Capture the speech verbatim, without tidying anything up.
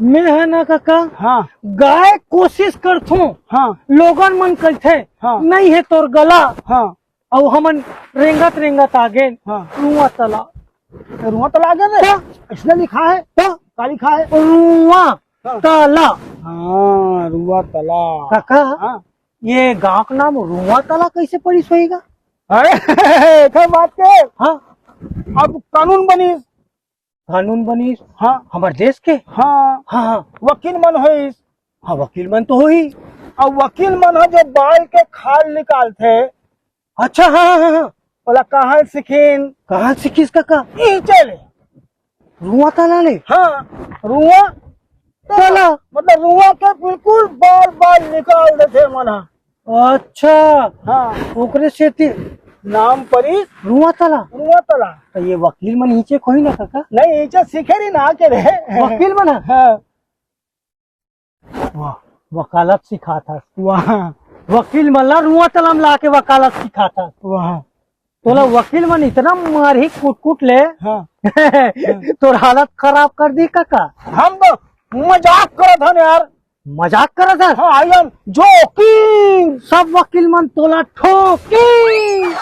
मैं है ना काका, हाँ। गाय कोशिश करथों, हाँ। लोगन मन कहिथे, हाँ। नहीं है तोर गला। हाँ। अउ हमन रेंगत रेंगत आ गेन, हाँ। रुआ तला। रुआ तला आ गेन रे? हाँ। इसने लिखा है? हाँ। का लिखा है? रुआ हाँ। तला। हाँ, रुआ तला। काका, हाँ। ये गांव का नाम रुआ तला कैसे पड़िस होही गा? अरे, एकर बात के। हाँ। अब कानून बनिस। कानून बनिस? हाँ। हमर देश के? हाँ। हाँ, हाँ। वकील मन होइस। हाँ, वकील मन तो होही। अब वकील मन ह जो बाल के खाल निकालथे। अच्छा, हाँ, हाँ, हाँ, हाँ। ओला कहाँ सीखिन? कहाँ सीखिस काका? इही चले। रुआ तला ले? हाँ, रुआ तला। मतलब रुआ के बिल्कुल बाल बाल निकाल देथे मन ह। अच्छा। हाँ। ओकरे सेती नाम परी रुआ तला। रुआ तला। तो ये वकील मन इहिंचे के होही ना काका? नहीं, इहिंचे सीखे रहिन ना के रे। वकील मन ह? हाँ। वाह, वकालत सिखात हस। वाह। वकील मन ला रुआ तला म लाके वकालत सिखात हस। वाह। तोला वकील मन इतना मारही कूट कूट ले। हाँ। तोर हालत खराब कर दी काका। हम तो मजाक करत हन यार। मजाक करत हस? हाँ, I am joking। सब वकील मन तोला ठोकी।